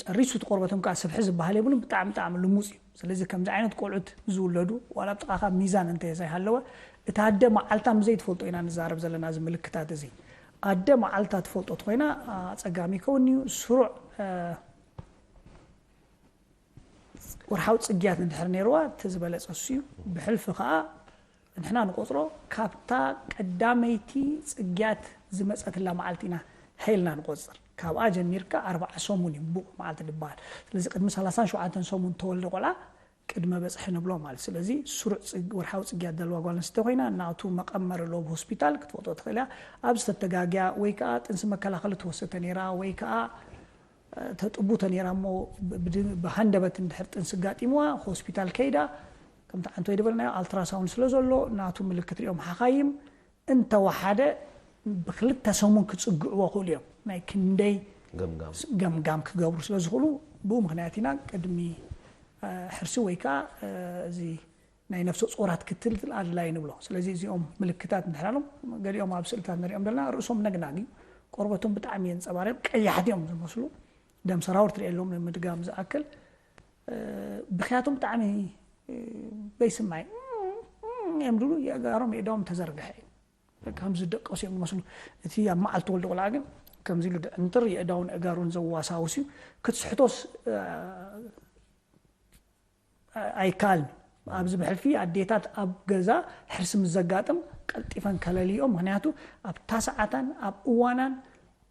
ጨሪሱ እቲ ቆርበቶም ከዓ ስብሒ ዝበሃል የብሉን። ብጣዕሚ ብጣዕሚ ልሙፅ እዩ። ስለዚ ከምዚ ዓይነት ቆልዑት ዝውለዱ ዋላ ኣብ ጥቓኻ ሚዛን እንተ ዘይሃለወ፣ እቲ ኣደ መዓልታ ምዘይ ትፈልጦ ኢና ንዛረብ ዘለና። እዚ ምልክታት እዚ ኣደ መዓልታ ትፈልጦ ተኮይና ኣፀጋሚ ይከውን እዩ። ስሩዕ ወርሓዊ ፅግያት እንድሕር ነይርዋ እቲ ዝበለፀ እሱ እዩ። ብሕልፊ ከዓ ንሕና ንቆፅሮ ካብታ ቀዳመይቲ ፅግያት ዝመፀትላ መዓልቲ ኢና ሀይልና ንቆፅር። ካብኣ ጀሚርካ ኣርባዓ ሰሙን እዩ ብቑ መዓልቲ ዝበሃል። ስለዚ ቅድሚ ሰላሳን ሸውዓተን ሰሙን ተወልደ ቆልዓ ቅድመ በፅሒ ንብሎ ማለት። ስለዚ ስሩዕ ወርሓዊ ፅግያት ዘለዋ ጓል ኣንስተይቲ ኮይና ናቱ መቐመሪ ሎብ ሆስፒታል ክትፈልጦ ትኽእል እያ። ኣብዚ ተተጋግያ ወይ ከዓ ጥንሲ መከላኸሊ ትወስድ ተነይራ ወይ ከዓ ተጥቡ ተነይራ እሞ ብሃንደበት እንድሕር ጥንሲ ጋጢምዋ ሆስፒታል ከይዳ ከምቲ ዓንቶይ ዝበልናዮ ኣልትራሳውንድ ስለ ዘሎ ናቱ ምልክት ሪኦም ሓኻይም እንተወሓደ ብክልተ ሰሙን ክፅግዕዎ ክእሉ እዮም። ናይ ክንደይ ገምጋም ክገብሩ ስለ ዝኽእሉ ብኡ ምክንያት ኢና ቅድሚ ሕርሲ ወይ ከዓ እዚ ናይ ነፍሰ ጾራት ክትትል ኣድላይ ንብሎ። ስለዚ እዚኦም ምልክታት እንድሕር ኣሎም ገሊኦም ኣብ ስእልታት ንሪኦም ዘለና ርእሶም ነግናግ እዩ። ቆርበቶም ብጣዕሚ የንፀባርቕ፣ ቀያሕቲ እዮም ዝመስሉ። ደም ሰራውር ትሪኤሎም ንምድጋም ዝኣክል ብክያቶም ብጣዕሚ በይስማይ እዮም ድሉ የእጋሮም የእዳዎም ተዘርግሐ እዩ። ከም ዝደቀሱ እዮም ዝመስሉ። እቲ ኣብ መዓልቲ ወልዲ ቆልዓ ግን ከምዚ ኢሉ ድዕንትር የእዳውን እጋሩን ዘዋሳውስ እዩ። ክትስሕቶስ ኣይከኣልን። ኣብዚ ብሕልፊ ኣዴታት ኣብ ገዛ ሕርሲ ምስ ዘጋጥም ቀልጢፈን ከለልይኦ። ምክንያቱ ኣብታ ሰዓታን ኣብ እዋናን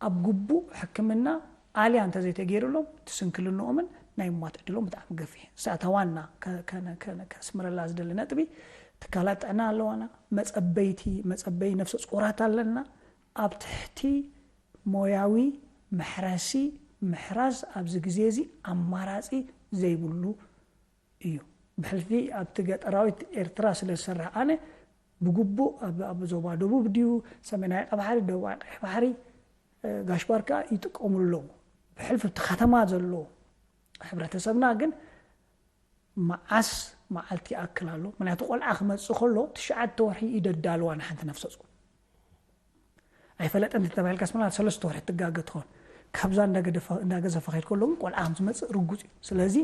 ኣብ ግቡእ ሕክምና ኣልያ እንተዘይተገይሩሎም እቲ ስንክልንኦምን ናይ ምሟት ዕድሎም ብጣዕሚ ገፊሕ። እሳታ ዋና ከስምረላ ዝደሊ ነጥቢ ትካላት ጥዕና ኣለዋና፣ መጸበይቲ መጸበይ ነፍሰ ጾራት ኣለና። ኣብ ትሕቲ ሞያዊ መሕረሲ ምሕራስ ኣብዚ ግዜ እዚ ኣማራጺ ዘይብሉ እዩ። ብሕልፊ ኣብቲ ገጠራዊት ኤርትራ ስለ ዝሰርሕ ኣነ ብግቡእ ኣብ ዞባ ደቡብ ድዩ ሰሜናዊ ቀይ ባሕሪ ደቡባዊ ቀይ ባሕሪ ጋሽ ባርካ ይጥቀምሉ ኣለዉ። ብሕልፊ ኣብቲ ከተማ ዘሎ ሕብረተሰብና ግን መዓስ መዓልቲ ይኣክል ኣሎ። ምክንያቱ ቆልዓ ክመፅእ ከሎ ትሽዓተ ወርሒ እዩ ደዳልዋ ንሓንቲ ነፍሰ ፁር። ኣይፈለጠን እንተተባሂልካ ስምላ ሰለስተ ወርሒ ትጋገ ትኸውን። ካብዛ እንዳገዘፈ ከይድ ከሎ ግን ቆልዓ ከም ዝመፅእ ርጉፅ እዩ። ስለዚ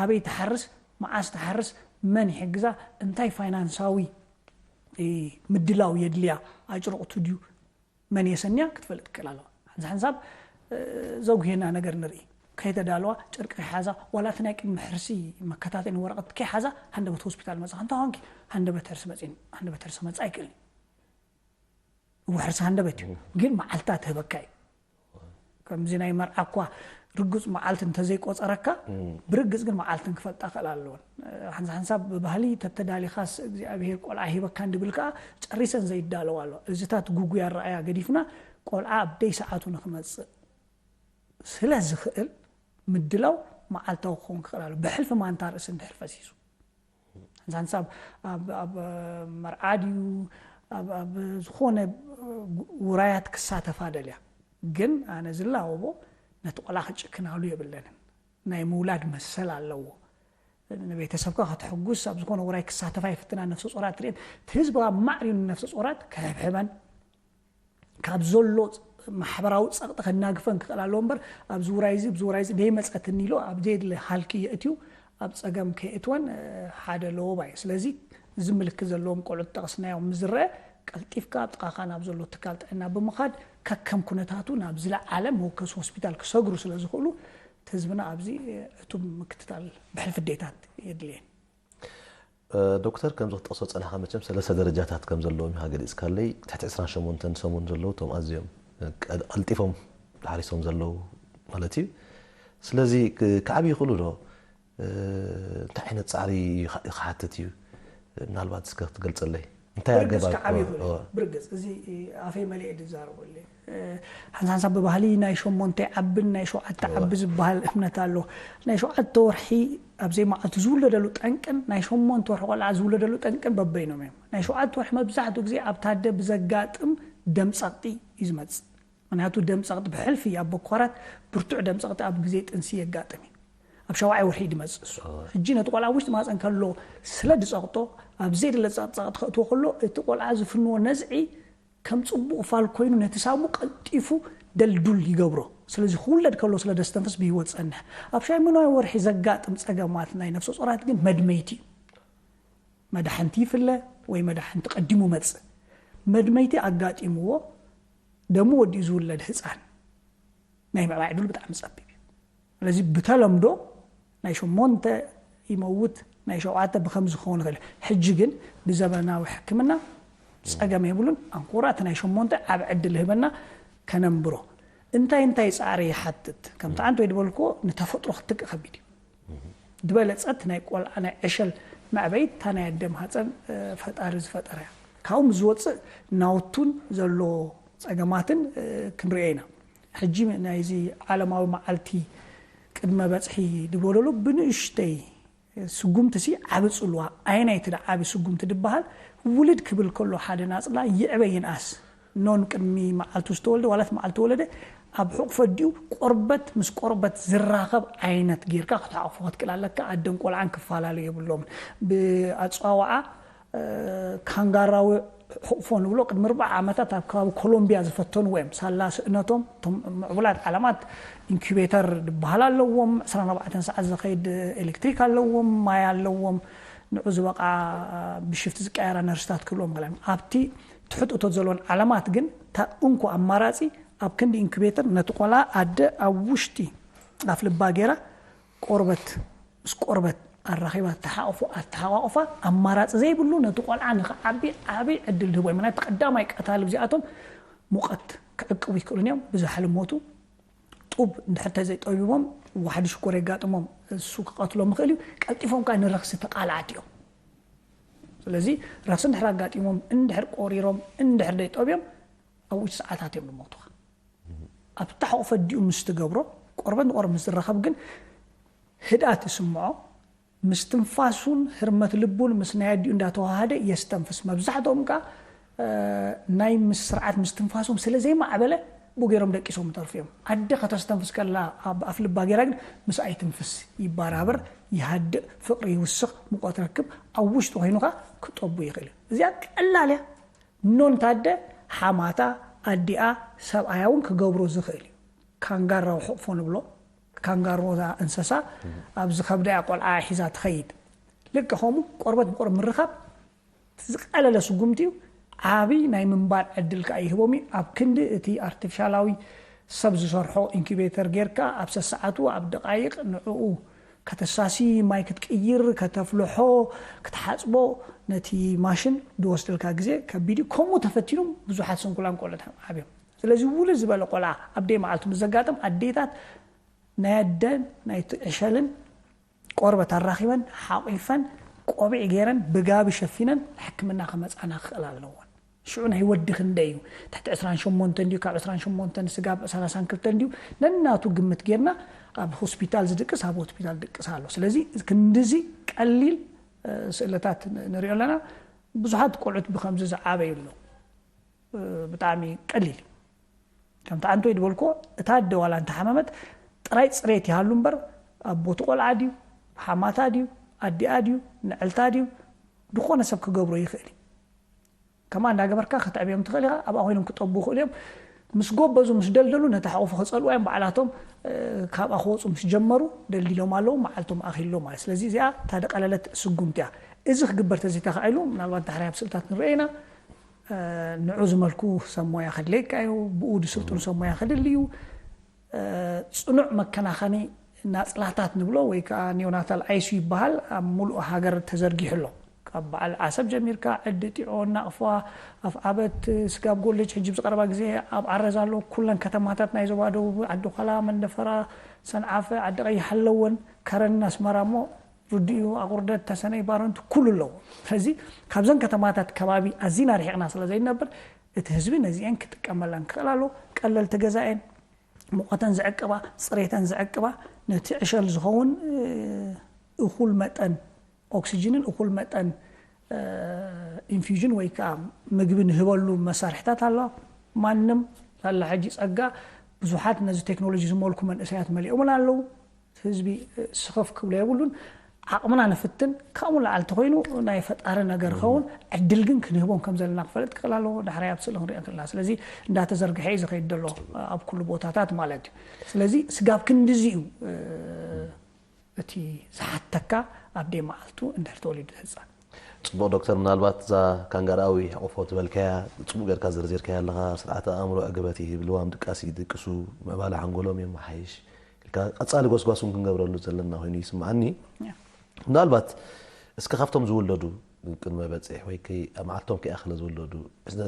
ኣበይ ትሓርስ፣ መዓስ ትሓርስ፣ መን ይሕግዛ፣ እንታይ ፋይናንሳዊ ምድላው የድልያ፣ ኣጭርቕቱ ድዩ መን የሰንያ ክትፈልጥ ትክእል ኣለዋ። ሓንሳ ሓንሳብ ዘጉሄና ነገር ንርኢ። ከይተዳለዋ ጨርቂ ሓዛ ዋላ እቲ ናይ ቅድሚ ሕርሲ መከታተሊ ወረቐት ከይሓዛ ሃንደበት ሆስፒታል መፃ እንተ ኾንኪ ሃንደበት ሕርሲ መፂን ሃንደበት ሕርሲ መፃ ኣይክእልን። እወ ሕርሲ ሃንደበት እዩ ግን መዓልታ ትህበካ እዩ። ከምዚ ናይ መርዓ እኳ ርጉፅ መዓልቲ እንተዘይቆፀረካ ብርግፅ ግን መዓልትን ክፈልጣ ክእል ኣለወን። ሓንሳ ሓንሳብ ብባህሊ ተተዳሊኻስ እግዚኣብሄር ቆልዓ ሂበካ እንድብል ከዓ ጨሪሰን ዘይዳለዋ ኣለዋ። እዚታት ጉጉይ ኣረኣያ ገዲፍና ቆልዓ ኣብ ደይ ሰዓቱ ንክመፅእ ስለ ዝኽእል ምድላው መዓልታዊ ክኸውን ክኽእል ኣሎ። ብሕልፊ ማንታ ርእሲ እንድሕር ፈሲሱ ሓንሳብ ኣብ መርዓ ድዩ ኣብ ዝኾነ ውራያት ክሳተፋ ደልያ ግን ኣነ ዝላወቦ ነቲ ቆልዓ ክጭክናሉ የብለንን። ናይ ምውላድ መሰል ኣለዎ። ንቤተሰብካ ከተሐጉስ ኣብ ዝኾነ ውራይ ክሳተፋ ይፍትና ነፍሰ ጾራት ትርእን እቲ ህዝቢ ኣብ ማዕሪኑ ነፍሰ ጾራት ክሕብሕበን ካብ ዘሎ ማሕበራዊ ጸቕጢ ከናግፈን ክኽእል ኣለዎ እምበር ኣብዚ ውራይ እዚ ኣብዚ ውራይ እዚ ደይመጸትኒ ኢሉ ኣብ ዘየድለ ሃልኪ የእትዩ ኣብ ጸገም ከየእትወን ሓደ ለወባ እዩ። ስለዚ እዚ ምልክት ዘለዎም ቆልዑት ጠቕስናዮም ምዝረአ ቀልጢፍካ ኣብ ጥቓኻ ናብ ዘሎ ትካል ጥዕና ብምኻድ ከከም ኩነታቱ ናብ ዝለዓለ መወከሲ ሆስፒታል ክሰግሩ ስለ ዝኽእሉ እቲ ህዝብና ኣብዚ ዕቱብ ምክትታል ብሕልፊ ዴታት የድልየን። ዶክተር ከምዚ ክትጠቕሶ ጸናኻ መቸም ሰለስተ ደረጃታት ከም ዘለዎም ኢኻ ገሊጽካለይ። ትሕቲ ዕስራን ሸሞንተን ሰሙን ዘለዉ እቶም ኣዝዮም ቀልጢፎም ተሓሪሶም ዘለዉ ማለት እዩ። ስለዚ ክዓብዩ ይኽእሉ ዶ? እንታይ ዓይነት ፃዕሪ ክሓትት እዩ? ምናልባት እስከ ክትገልፀለይ እንታይ ኣገባብ ይኽእል? ብርግፅ እዚ ኣፈይ መሊኤ ዝዛረበሉ ሓንሳብ ብባህሊ ናይ ሸሞንተ ዓብን ናይ ሸውዓተ ዓቢ ዝበሃል እምነት ኣሎ። ናይ ሸውዓተ ወርሒ ኣብ ዘይመዓልቱ ዝውለደሉ ጠንቅን ናይ ሸሞንተ ወርሒ ቆልዓ ዝውለደሉ ጠንቅን በበይኖም እዮም። ናይ ሸውዓተ ወርሒ መብዛሕትኡ ግዜ ኣብ ታደ ብዘጋጥም ደም ጸቕጢ እዩ ዝመጽእ። ምክንያቱ ደም ጸቕጢ ብሕልፊ ኣብ በኳራት ብርቱዕ ደም ጸቕጢ ኣብ ግዜ ጥንሲ የጋጥም እዩ። ኣብ ሸውዓይ ወርሒ ድመጽእ እሱ። ሕጂ ነቲ ቆልዓ ውሽጢ ማፀን ከሎ ስለ ድጸቕጦ ኣብ ዘይደለ ጸቕጢ ከእትዎ ከሎ እቲ ቆልዓ ዝፍንዎ ነዝዒ ከም ጽቡቕ ፋል ኮይኑ ነቲ ሳሙ ቀልጢፉ ደልዱል ይገብሮ። ስለዚ ክውለድ ከሎ ስለ ደስተንፍስ ብህይወት ጸንሕ። ኣብ ሻሙናይ ወርሒ ዘጋጥም ጸገማት ናይ ነፍሰ ጾራት ግን መድመይቲ እዩ። መዳሕንቲ ይፍለ ወይ መዳሕንቲ ቀዲሙ መጽእ። መድመይቲ ኣጋጢምዎ ደሙ ወዲኡ ዝውለድ ህፃን ናይ ምዕባይ ዕድሉ ብጣዕሚ ጸቢብ እዩ። ስለዚ ብተለምዶ ናይ ሸሞንተ ይመውት ናይ ሸውዓተ ብከምዚ ክኸውን ይኽእል። ሕጂ ግን ብዘበናዊ ሕክምና ጸገም የብሉን። ኣንኮራ እቲ ናይ ሸሞንተ ዓብ ዕድል ህበና ከነንብሮ። እንታይ እንታይ ጻዕሪ ይሓትት? ከምቲ ኣንተ ወይ ድበልክዎ ንተፈጥሮ ክትክእ ከቢድ እዩ። ዝበለጸት ናይ ቆልዓ ናይ ዕሸል መዕበይት እታ ናይ ኣደ ማህፀን ፈጣሪ ዝፈጠረ እያ። ካብኡ ምስ ዝወፅእ ናውቱን ዘሎ ፀገማትን ክንሪኦ ኢና። ሕጂ ናይዚ ዓለማዊ መዓልቲ ቅድመ በፅሒ ድብሎ ደሎ ብንእሽተይ ስጉምቲ ሲ ዓቢ ፅልዋ ኣየናይቲ ዳ ዓቢ ስጉምቲ ድበሃል ውልድ ክብል ከሎ ሓደ ናፅላ ይዕበ ይንኣስ ኖን ቅድሚ መዓልቱ ዝተወልደ ዋላት መዓልቲ ወለደ ኣብ ሕቑፈ ዲኡ ቆርበት ምስ ቆርበት ዝራኸብ ዓይነት ጌርካ ክትሓቑፎ ክትክእል ኣለካ። ኣደን ቆልዓን ክፈላለዩ የብሎምን። ብኣፀዋውዓ ካንጋራዊ ሕቑፎ ንብሎ ቅድሚ ኣርባዓ ዓመታት ኣብ ከባቢ ኮሎምቢያ ዝፈተንዎ እዮም። ሳላ ስእነቶም እቶም ምዕቡላት ዓለማት ኢንኩቤተር ዝበሃል ኣለዎም። ዕስራን ኣርባዕተን ሰዓት ዝኸይድ ኤሌክትሪክ ኣለዎም፣ ማይ ኣለዎም። ንዑ ዝበቓ ብሽፍቲ ዝቀያራ ነርስታት ክህልዎም ገለ ኣብቲ ትሑት እቶት ዘለዎን ዓለማት ግን እታ እንኮ ኣማራፂ ኣብ ክንዲ ኢንኩቤተር ነቲ ቆልዓ ኣደ ኣብ ውሽጢ ኣፍ ልባ ገይራ ቆርበት ምስ ቆርበት ኣራኺባ ተሓቑፎ ኣተሓቋቑፋ ኣማራፂ ዘይብሉ ነቲ ቆልዓ ንክዓቢ ዓብይ ዕድል ድህቦ እዩ። ምክንያቱ ቀዳማይ ቀታሊ እዚኣቶም ሙቐት ክዕቅቡ ይክእሉን እዮም ብዛሕሊ ሞቱ ጡብ እንድሕር ተዘይጠቢቦም ዋሕዲ ሽኮር የጋጥሞም እሱ ክቐትሎም ይኽእል እዩ። ቀልጢፎም ከዓ ንረኽሲ ተቓላዕቲ እዮም። ስለዚ ረኽሲ እንድሕር ኣጋጢሞም እንድሕር ቆሪሮም እንድሕር ደይጠብዮም ኣብ ውሽጢ ሰዓታት እዮም ዝሞቱኻ። ኣብታ ሕቑፈ ዲኡ ምስ ትገብሮ ቆርበት ንቆርበት ምስ ዝራኸብ ግን ህድኣት ይስምዖ። ምስትንፋሱን ህርመት ልቡን ምስ ናይ ኣዲኡ እንዳተዋሃደ የስተንፍስ። መብዛሕትኦም ከኣ ናይ ምስ ስርዓት ምስትንፋሶም ስለ ዘይማዕበለ ብኡ ገይሮም ደቂሶም ይተርፉ እዮም። ኣደ ከተስተንፍስ ከላ ኣብ ኣፍ ልባ ገይራ ግን ምስኣ ይትንፍስ፣ ይባራበር፣ ይሃድእ፣ ፍቕሪ ይውስኽ፣ ሙቐት ረክብ፣ ኣብ ውሽጡ ኮይኑ ከኣ ክጠቡ ይኽእል እዩ። እዚኣ ቀላል እያ። ኖንታ ኣደ ሓማታ ኣዲኣ ሰብኣያ እውን ክገብሮ ዝኽእል እዩ። ካንጋራዊ ሕቕፎ ንብሎ ካንጋሮ እዛ እንስሳ ኣብዚ ከብዳ እያ ቆልዓ ሒዛ ትኸይድ። ልክዕ ከምኡ ቆርበት ብቆርብ ምርኻብ ዝቀለለ ስጉምቲ እዩ። ዓቢ ናይ ምንባር ዕድል ከዓ ይህቦም እዩ። ኣብ ክንዲ እቲ ኣርቲፊሻላዊ ሰብ ዝሰርሖ ኢንኩቤተር ጌርካ ኣብ ሰሰዓቱ ኣብ ደቃይቅ ንዕኡ ከተሳሲ ማይ ክትቅይር ከተፍልሖ ክትሓፅቦ ነቲ ማሽን ዝወስደልካ ግዜ ከቢድ እዩ። ከምኡ ተፈቲኖም ብዙሓት ስንኩላን ቆልዑት ዓብዮም። ስለዚ ውልድ ዝበለ ቆልዓ ኣብ ደይ መዓልቱ ምስ ዘጋጥም ኣዴታት ናይ ኣደን ናይ ዕሸልን ቆርበት ኣራኺበን ሓቂፈን ቆቢዕ ገይረን ብጋቢ ሸፊነን ሕክምና ከመፃና ክኽእል ኣለዎን። ሽዑ ናይ ወዲ ክንደይ እዩ ትሕቲ ዕስራን ሸሞንተን ድዩ ካብ ዕስራን ሸሞንተን ስጋብ ሰላሳን ክልተን ድዩ ነናቱ ግምት ጌርና ኣብ ሆስፒታል ዝድቅስ ኣብ ሆስፒታል ድቅስ ኣሎ። ስለዚ ክንድዚ ቀሊል ስእለታት ንሪኦ ኣለና። ብዙሓት ቆልዑት ብከምዚ ዝዓበዩ ኣለዉ። ብጣዕሚ ቀሊል እዩ። ከምቲ ኣንቶይ ዝበልኮ እታ ኣደ ዋላ እንተሓመመት ጥራይ ፅሬት ይሃሉ እምበር ኣቦቲ ቆልዓ ድዩ ሓማታ ድዩ ኣዲኣ ድዩ ንዕልታ ድዩ ዝኾነ ሰብ ክገብሮ ይኽእል እዩ። ከምኣ እንዳገበርካ ከተዕብዮም ትኽእል ኢኻ። ኣብኣ ኮይኖም ክጠቡ ይኽእሉ እዮም። ምስ ጎበዙ ምስ ደልደሉ ነታ ሕቑፎ ክፀልዋ እዮም ባዕላቶም። ካብኣ ክወፁ ምስ ጀመሩ ደልዲሎም ኣለዉ መዓልቶም ኣኺልሎም ማለት። ስለዚ እዚኣ እታ ደቀለለት ስጉምቲ እያ። እዚ ክግበር ተዘይተኻኢሉ ምናልባት ዳሕራይ ኣብ ስእልታት ንርአ ኢና። ንዑ ዝመልኩ ሰብ ሞያ ከድለየካ እዩ። ብኡ ዝስልጥኑ ሰብ ሞያ ከድሊ እዩ። ፅኑዕ መከናኸኒ ናፅላታት ንብሎ ወይ ከዓ ኒዮናታል ኣይሱ ይበሃል ኣብ ሙሉእ ሃገር ተዘርጊሑ ኣሎ። ካብ በዓል ዓሰብ ጀሚርካ ዕዲ ጢዖ ናቕፋ ኣፍዓበት ስጋብ ጎልጅ ሕጂ ብዝቀረባ ግዜ ኣብ ዓረዝ ኣሎ ኩለን ከተማታት ናይ ዞባ ደቡብ ዓዲ ኳላ መንደፈራ ሰንዓፈ፣ ዓዲ ቀይሕ ኣለወን፣ ከረን ኣስመራ እሞ ርድኡ፣ ኣቑርደት፣ ተሰነይ፣ ባረንቱ ኩሉ ኣለዎ። ስለዚ ካብዘን ከተማታት ከባቢ ኣዚና ርሒቕና ስለ ዘይንነብር እቲ ህዝቢ ነዚአን ክጥቀመለን ክኽእል ኣለዎ። ቀለልቲ ገዛ እየን፣ ሙቐተን ዝዕቅባ፣ ፅሬተን ዝዕቅባ፣ ነቲ ዕሸል ዝኸውን እኹል መጠን ኦክሲጅንን እኹል መጠን ኢንፊውዥን ወይ ከዓ ምግቢ ንህበሉ መሳርሕታት ኣለዋ። ማንም ላላ ሕጂ ፀጋ ብዙሓት ነዚ ቴክኖሎጂ ዝመልኩ መንእሰያት መሊኦምን ኣለዉ። ህዝቢ ስኽፍ ክብሎ የብሉን። ዓቕምና ንፍትን። ካብኡ ንላዕሊ እንተኾይኑ ናይ ፈጣሪ ነገር ኸውን ዕድል ግን ክንህቦም ከም ዘለና ክፈልጥ ክኽእል ኣለዎ። ዳሕራይ ኣብ ስእሊ ክንሪኦ ከለና ስለዚ እንዳተዘርግሐ እዩ ዝኸይድ ዘሎ ኣብ ኩሉ ቦታታት ማለት እዩ። ስለዚ ስጋብ ክንድዚ እዩ እቲ ዝሓተካ ኣብ ደይ መዓልቱ እንድሕር ተወሊዱ ህፃን። ፅቡቕ ዶክተር፣ ምናልባት እዛ ካንጋራዊ ሕቑፎ ዝበልካያ ፅቡቕ ጌርካ ዘርዚርካያ ኣለኻ። ስርዓተ ኣእምሮ ዕግበት ይህብ፣ ልዋም ድቃስ ይድቅሱ፣ ምዕባለ ሓንጎሎም የመሓይሽ ኢልካ ቀፃሊ ጎስጓስ እውን ክንገብረሉ ዘለና ኮይኑ ይስምዓኒ። ምናልባት እስከ ካብቶም ዝውለዱ ቅድመ በፂሕ ወይ ከይ ኣብ መዓልቶም ከይኣኸለ ዝውለዱ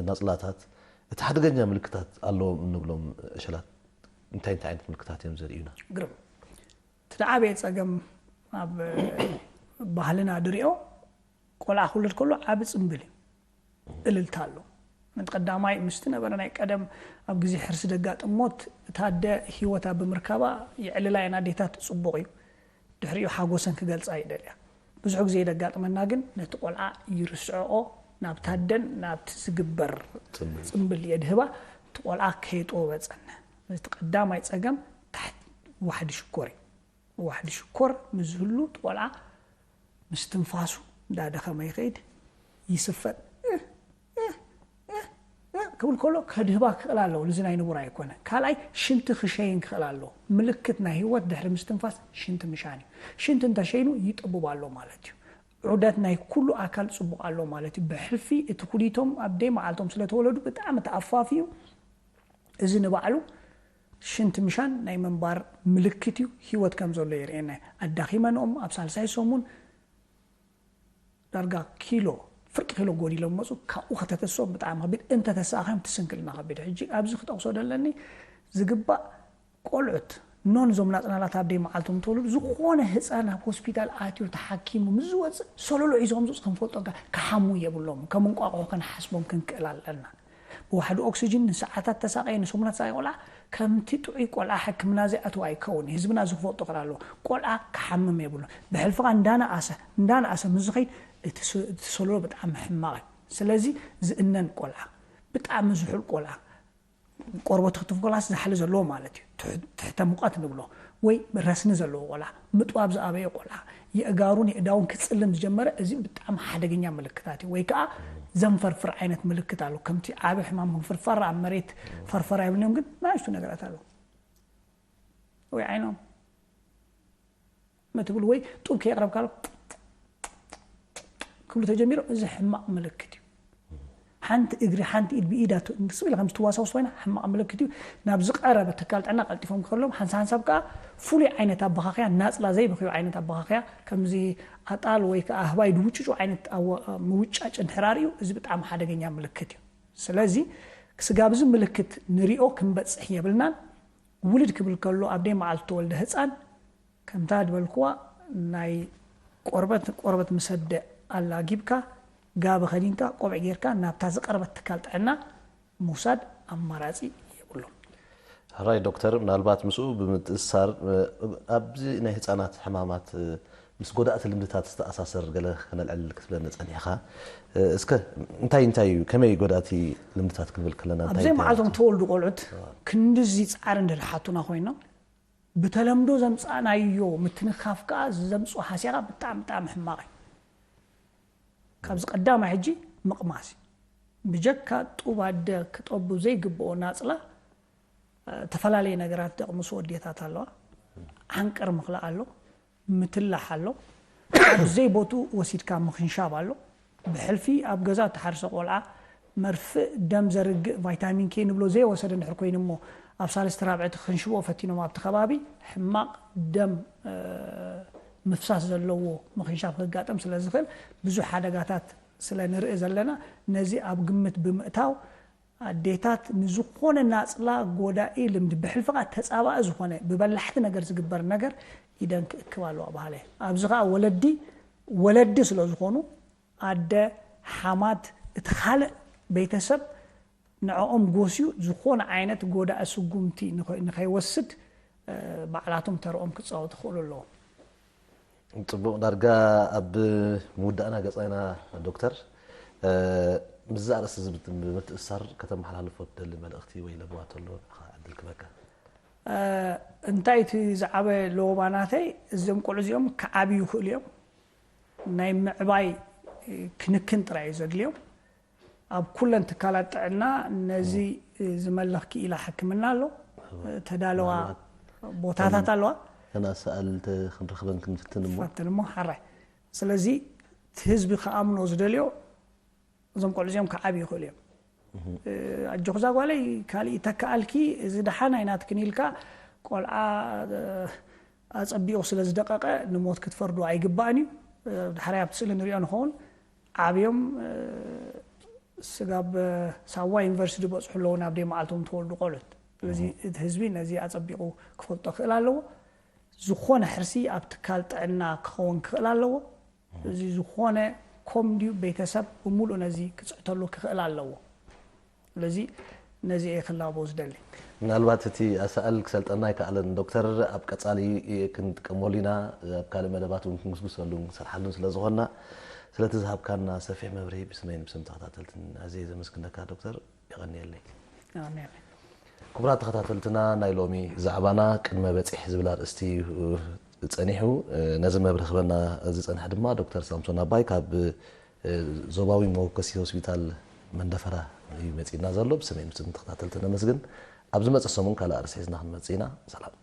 ናፅላታት እቲ ሓደገኛ ምልክታት ኣለዎም እንብሎም ዕሸላት እንታይ እንታይ ዓይነት ምልክታት እዮም ዘርእዩና? ግርም እቲ ዝዓበየ ፀገም ኣብ ባህልና ድሪኦ ቆልዓ ክውለድ ከሎ ዓቢ ፅምብል እዩ፣ እልልታ ኣሎ። ነቲ ቀዳማይ ምስቲ ነበረ ናይ ቀደም ኣብ ግዜ ሕርሲ ደጋጥም ሞት እታ ኣደ ህይወታ ብምርካባ የዕልላ እየን ኣዴታት፣ ፅቡቕ እዩ። ድሕሪኡ ሓጎሰን ክገልፃ ይደልያ። ብዙሕ ግዜ ደጋጥመና ግን ነቲ ቆልዓ ይርስዕኦ፣ ናብታ ኣደን ናብቲ ዝግበር ፅምብል የድህባ። እቲ ቆልዓ ከየጥወበፀነ እቲ ቀዳማይ ፀገም ታሕቲ ዋሕዲ ሽኮር እዩ። ዋሕዲ ሽኮር ምስ ዝህሉ እቲ ቆልዓ ምስትንፋሱ እንዳደኸመ ይኸይድ፣ ይስፈጥ ክብል ከሎ ከድህባ ክኽእል ኣለዎ። እዚ ናይ ንቡር ኣይኮነ። ካልኣይ ሽንቲ ክሸይን ክኽእል ኣለዎ። ምልክት ናይ ህይወት ድሕሪ ምስትንፋስ ሽንቲ ምሻን እዩ። ሽንቲ እንተሸይኑ ይጥቡብ ኣሎ ማለት እዩ። ዑደት ናይ ኩሉ ኣካል ፅቡቕ ኣሎ ማለት እዩ። ብሕልፊ እቲ ኩሊቶም ኣብ ደይ መዓልቶም ስለተወለዱ ብጣዕሚ ተኣፋፊ እዩ። እዚ ንባዕሉ ሽንቲ ምሻን ናይ ምንባር ምልክት እዩ። ህይወት ከም ዘሎ የርእየና እዩ። ኣዳኺመንኦም ኣብ ሳልሳይ ሰሙን ዳርጋ ኪሎ ፍርቂ ኪሎ ጎዲሎም መፁ። ካብኡ ከተተስኦም ብጣዕሚ ከቢድ፣ እንተተሳእኻዮም ትስንክልና ከቢድ። ሕጂ ኣብዚ ክጠቕሶ ደለኒ ዝግባእ ቆልዑት ኖን እዞም ናፅናላት ኣብ ደይ መዓልቶም ተወለዱ ዝኾነ ህፃን ኣብ ሆስፒታል ኣትዩ ተሓኪሙ ምስ ዝወፅእ ሰለሎ ሒዞም ዝወፅ ክንፈልጦ ክሓሙ የብሎም። ከም እንቋቑሖ ከነሓስቦም ክንክእል ኣለና። ብዋሕዲ ኦክሲጅን ንሰዓታት ተሳቀየ ንሰሙናት ተሳቀየ ቆልዓ ከምቲ ጥዑይ ቆልዓ ሕክምና ዘይኣትዎ ኣይከውን። ህዝብና ዝክፈልጦ ክል ኣለዎ። ቆልዓ ክሓምም የብሉ። ብሕልፍኻ እንዳነኣሰ እንዳነኣሰ ምስ ዝኸይድ እቲ ሰለሎ ብጣዕሚ ሕማቕ እዩ። ስለዚ ዝእነን ቆልዓ፣ ብጣዕሚ ዝሑል ቆልዓ፣ ቆርበቱ ክትፍኮላስ ዝሓሊ ዘለዎ ማለት እዩ። ትሕተ ሙቐት ንብሎ ወይ ረስኒ ዘለዎ ቆልዓ፣ ምጥባብ ዝኣበየ ቆልዓ፣ የእጋሩን የእዳውን ክፅልም ዝጀመረ፣ እዚ ብጣዕሚ ሓደገኛ ምልክታት እዩ። ወይ ከዓ ዘንፈርፍር ዓይነት ምልክት ኣሎ። ከምቲ ዓቢ ሕማም ከም ፍርፋራ ኣብ መሬት ፈርፈራ ይብልንዮም፣ ግን ናይሱ ነገራት ኣሎ። ወይ ዓይኖም መትብል ወይ ጡብ ከየቕረብካሎ ክብሉ ተጀሚሮም፣ እዚ ሕማቕ ምልክት እዩ። ሓንቲ እግሪ ሓንቲ ኢድ ብኢዳ ስብ ኢለ ከም ዝትዋሳውስ ኮይና ሕማቕ ምልክት እዩ። ናብ ዝቀረበ ትካል ጥዕና ቀልጢፎም ክኸሎም፣ ሓንሳብ ሓንሳብ ከዓ ፍሉይ ዓይነት ኣበኻኽያ፣ ናፅላ ዘይበኽዩ ዓይነት ኣበኻኽያ፣ ከምዚ ኣጣል ወይ ከዓ ኣህባይ ድውጭጩ ዓይነት ምውጫጭ እንድሕር ኣርእዩ፣ እዚ ብጣዕሚ ሓደገኛ ምልክት እዩ። ስለዚ ስጋብ እዚ ምልክት ንሪኦ ክንበፅሕ የብልናን። ውልድ ክብል ከሎ ኣብ ደይ መዓልቲ ተወልደ ህፃን ከምታ ዝበልክዋ ናይ ቆርበት ቆርበት ምሰደ ኣላጊብካ ጋቢ ከዲንካ ቆብዕ ጌርካ ናብታ ዝቀረበት ትካል ጥዕና ምውሳድ ኣማራፂ የብሉን። ሕራይ ዶክተር፣ ምናልባት ምስኡ ብምትእስሳር ኣብዚ ናይ ህፃናት ሕማማት ምስ ጎዳእቲ ልምድታት ዝተኣሳሰር ገለ ከነልዕል ክትብለኒ ፀኒሕኻ። እስከ እንታይ እንታይ እዩ፣ ከመይ ጎዳእቲ ልምድታት ክንብል ከለና እንታይ ኣብዘይ እንታይ መዓልቶም ማለት እዩ? ተወልዱ ቆልዑት ክንድዚ ፃዕሪ እንድሕር ሓቱና ኮይኖም ብተለምዶ ዘምፃእናዮ ምትንኻፍ ከዓ ዘምፅኦ ሃስያ ከዓ ብጣዕሚ ብጣዕሚ ሕማቕ እዩ። ካብዚ ቀዳማይ ሕጂ ምቕማስ እዩ። ብጀካ ጡብ ኣደ ክጠቡ ዘይግብኦ ናፅላ፣ እ፣ ተፈላለየ ነገራት ደቕምሱ ወዴታት ኣለዋ። ዓንቀር ምኽላእ ኣሎ፣ ምትላሕ ኣሎ፣ ኣብ ዘይቦቱ ወሲድካ ምኽንሻብ ኣሎ። ብሕልፊ ኣብ ገዛ እተሓርሰ ቆልዓ መርፍእ ደም ዘርግእ ቫይታሚን ኬ ንብሎ ዘይወሰደ እንድሕር ኮይኑ እሞ ኣብ ሳልስቲ ራብዕቲ ክንሽብኦ ፈቲኖም ኣብቲ ከባቢ ሕማቕ ደም፣ እ፣ ምፍሳስ ዘለዎ ምኽንሻብ ክጋጠም ስለ ዝኽእል ብዙሕ ሓደጋታት ስለ ንርኢ ዘለና ነዚ ኣብ ግምት ብምእታው ኣዴታት ንዝኾነ ናፅላ ጎዳኢ ልምዲ ብሕልፊ ኸዓ ተፃባኢ ዝኾነ ብበላሕቲ ነገር ዝግበር ነገር ኢደን ክእክብ ኣለዋ በሃለ። ኣብዚ ኸዓ ወለዲ ወለዲ ስለ ዝኾኑ ኣደ ሓማት እቲ ካልእ ቤተሰብ ንዕኦም ጎስዩ ዝኾነ ዓይነት ጎዳኢ ስጉምቲ ንኸ- ንኸይወስድ ባዕላቶም ተርኦም ክፃወቱ ክኽእሉ ኣለዎም። ፅቡቕ ዳርጋ ኣብ ምውዳእና ገፃ ኢና ዶክተር። ምስዚ ኣርእስቲ እዚ ብምትእስሳር ከተመሓላልፎ ትደሊ መልእኽቲ ወይ ለበዋ ተሎ ንዓኻ ዕድል ክበካ። እንታይ እቲ ዝዓበ ለበዋ ናተይ እዞም ቆልዑ እዚኦም ክዓብዩ ይኽእሉ እዮም። ናይ ምዕባይ ክንክን ጥራይ እዩ ዘድልዮም። ኣብ ኩለን ትካላት ጥዕና ነዚ ዝመልኽ ክኢላ ሕክምና ኣሎ፣ ተዳለዋ ቦታታት ኣለዋ። ከነኣሰኣል ክንረኽበን ክንፍትን እሞ ፈትን እሞ ሓራይ። ስለዚ እቲ ህዝቢ ክኣምኖ ዝደልዮ እዞም ቆልዑ እዚኦም ክዓብዩ ይኽእሉ እዮም። ኣጆኹ እዛ ጓለይ ካሊእ ይተክኣልኪ፣ እዚ ደሓን ኣይናትክን ኢልካ ቆልዓ ኣፀቢቑ ስለ ዝደቀቀ ንሞት ክትፈርዶ ኣይግባእን እዩ። ድሕራይ ኣብቲ ስእሊ ንሪኦ ንኸውን ዓብዮም ስጋብ ሳዋ ዩኒቨርሲቲ ዝበፅሑ ኣለዉ ናብ ደይ መዓልቶም ተወልዱ ቆልዑት። ስለዚ እቲ ህዝቢ ነዚ ኣፀቢቑ ክፈልጦ ክኽእል ኣለዎ። ዝኾነ ሕርሲ ኣብ ትካል ጥዕና ክኸውን ክኽእል ኣለዎ። እዚ ዝኾነ ኮም ድዩ ቤተሰብ ብምሉእ ነዚ ክፅዕተሉ ክኽእል ኣለዎ። ስለዚ ነዚ እየ ክላቦ ዝደሊ። ምናልባት እቲ ኣሳእል ክሰልጠና ኣይከኣለን ዶክተር፣ ኣብ ቀፃሊ ክንጥቀመሉ ኢና። ኣብ ካልእ መደባት እውን ክንጉስጉሰሉ ክንሰርሓሉን ስለ ዝኾንና ስለቲ ዝሃብካና ሰፊሕ መብርሂ ብስመይን ብስም ተኸታተልትን ኣዝየ ዘመስግነካ ዶክተር። የቐንየለይ። ኣሜን። ክቡራት ተኸታተልትና ናይ ሎሚ ዛዕባና ቅድመ በፂሕ ዝብል ኣርእስቲ እዩ ጸኒሑ። ነዚ መብርሂ ክበና ዝጸንሐ ድማ ዶክተር ሳምሶን ኣባይ ካብ ዞባዊ መወከሲ ሆስፒታል መንደፈራ እዩ መጺእና ዘሎ። ብስመይን ብስም ተኸታተልቲ ነመስግን። ኣብ ዝመጽእ ሰሙን ካልእ ኣርእስቲ ሒዝና ክንመጽእ ኢና። ሰላም።